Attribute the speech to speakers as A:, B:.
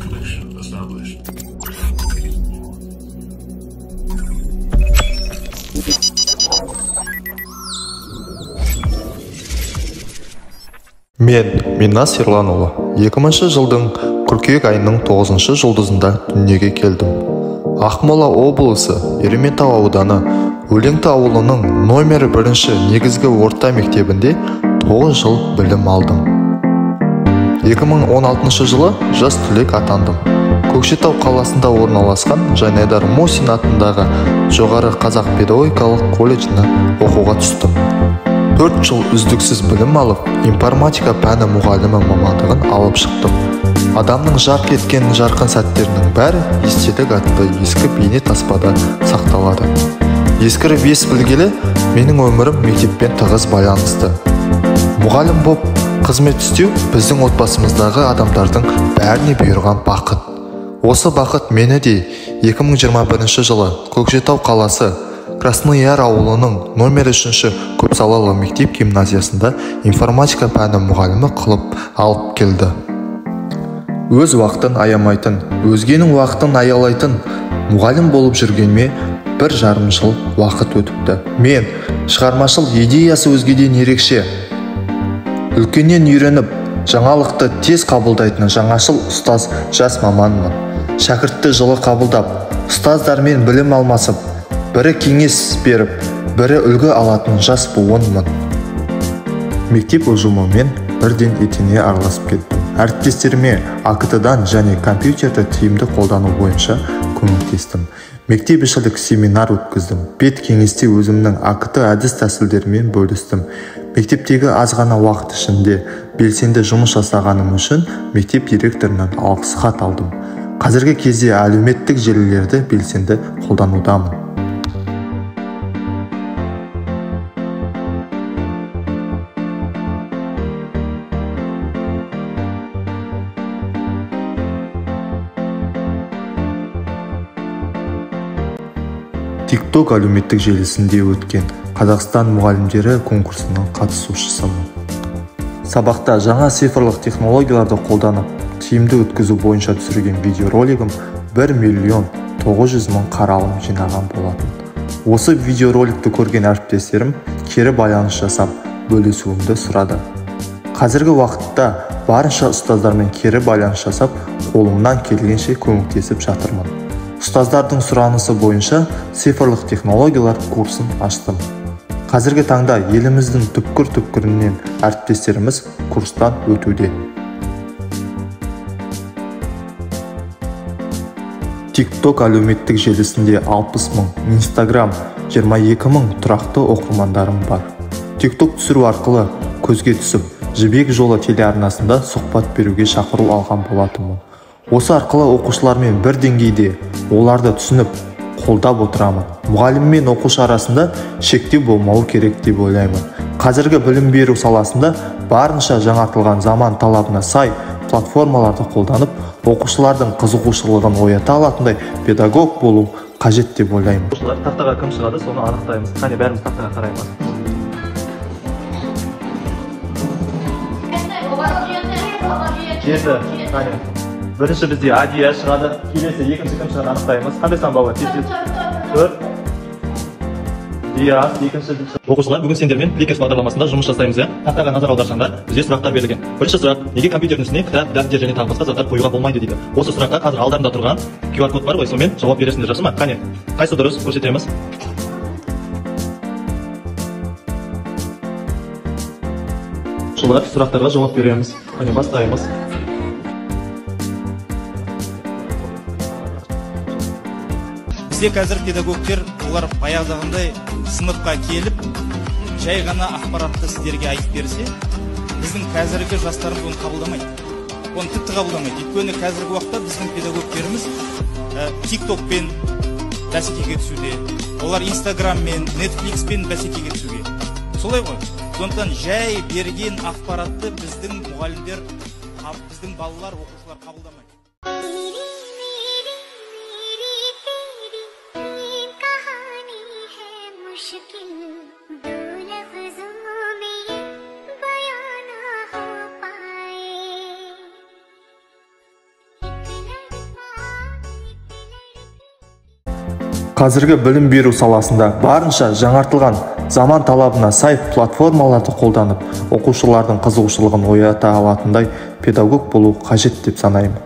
A: Connection established.
B: Мен Минас Ерланұлы, 2000 жылдың қыркүйек айының 9 жұлдызында дүниеге келдім. Ақмола облысы Ерейментау ауданы Өлеңті ауылының номері 1 негізгі орта мектебінде 9 жыл білім алдым. 2016 жылы жас түлек атандым. Көкшетау қаласында орналасқан Жанайдар Мусин атындағы жоғары қазақ педагогикалық колледжіне оқуға түстім. 4 жыл үздіксіз білім алып, информатика пәні мұғалімі мамандығын алып шықтым. Адамның жарқ еткен жарқын сәттерінің бәрі естелік атты ескі бейне таспада сақталады. Ескіріп ес білгелі менің өмірім мектеппен тығыз байланысты. Мұғалім боп қызмет істеу біздің отбасымыздағы адамдардың бәріне бұйырған бақыт. Осы бақыт мені де 2021 жылы Көкшетау қаласы Красный Яр ауылының номер 3 көпсалалы мектеп гимназиясында информатика пәні мұғалімі қылып алып келді. Өз уақытын аямайтын, өзгенің уақытын аялайтын мұғалім болып жүргеніме 1,5 жыл уақыт өтіпті. Мен шығармашыл идеясы өзгеден ерекше, үлкеннен үйреніп, жаңалықты тез қабылдайтын жаңашыл ұстаз жас маманмын. Шәкіртті жылы қабылдап, ұстаздармен білім алмасып, бірі кеңес беріп, бірі үлгі алатын жас буынмын. Мектеп ұжымымен бірден етене араласып кеттім. Әріптестеріме АКТ-дан және компьютерді тиімді қолдану бойынша көмектестім. Мектепішілік семинар өткіздім. Пед кеңесте өзімнің АКТ әдіс тәсілдерімен бөлістім. Мектептегі аз ғана уақыт ішінде белсенді жұмыс жасағаным үшін мектеп директорынан алғыс хат алдым. Қазіргі кезде әлеуметтік желілерді белсенді қолданудамын. TikTok әлеуметтік желісінде өткен Қазақстан мұғалімдері конкурсының қатысушысымын. Сабақта жаңа цифрлық технологияларды қолданып, тиімді өткізу бойынша түсірген видеоролигім 1 900 000 қаралым жинаған болатын. Осы видеороликті көрген әріптестерім кері байланыс жасап, бөлісуімді сұрады. Қазіргі уақытта барынша ұстаздармен кері байланыс жасап, қолымнан келгенше көмектесіп жатырмын. Ұстаздардың сұранысы бойынша цифрлық технологиялар курсын аштым. Қазіргі таңда еліміздің түпкір-түпкірінен әріптестеріміз курстан өтуде. TikTok әлеуметтік желісінде 60 000, Instagram 22 000 тұрақты оқырмандарым бар. TikTok түсіру арқылы көзге түсіп, Жібек жолы телеарнасында сұхбат беруге шақыру алған болатынмын. Осы арқылы оқушылармен бір деңгейде оларды түсініп, қолдап отырамын. Мұғалім мен оқушы арасында шектеу болмауы керек деп ойлаймын. Қазіргі білім беру саласында барынша жаңартылған заман талабына сай платформаларды қолданып, оқушылардың қызығушылығын оята алатындай педагог болу қажет деп ойлаймын.
C: Оқушылар, тақтаға кім шығады, соны анықтаймыз. Қане, бәріміз тақтаға қараймыз. 7, қане. Бірінші бізде Адия шығады, келесі екінші кім шығады анықтаймыз. Қандай сан балалар? Тез-тез. 4. Диас, екінші. Оқушылар, бүгін сендермен Plickers бағдарламасында жұмыс жасаймыз, иә? Тақтаға назар аударсаңдар, бізде сұрақтар берілген. Бірінші сұрақ, неге компьютердің үстіне кітап, дәптер және тағы басқа заттар қоюға болмайды дейді. Осы сұраққа қазір алдарында тұрған QR код бар ғой, сонымен жауап бересіңдер, жақсы ма? Қане, қайсы дұрыс көрсетеміз. Оқушылар, сұрақтарға жауап береміз. Қане, бастаймыз.
D: Бізде қазір педагогтер, олар баяғыдағындай сыныпқа келіп, жай ғана ақпаратты сіздерге айтып берсе, біздің қазіргі жастарымыз оны қабылдамайды. Оны тіпті қабылдамайды. Өйткені қазіргі уақытта біздің педагогтеріміз TikTok-пен бәсекеге түсуде, олар Instagram-мен, Netflix-пен бәсекеге түсуге. Солай ғой. Сондықтан жай берген ақпаратты біздің мұғалімдер, біздің балалар, оқушылар қабылдамайды.
E: मुश्किल
B: Қазіргі білім беру саласында барынша жаңартылған, заман талабына сай платформаларды қолданып, оқушылардың қызығушылығын оята алатындай педагог болу қажет деп санаймын.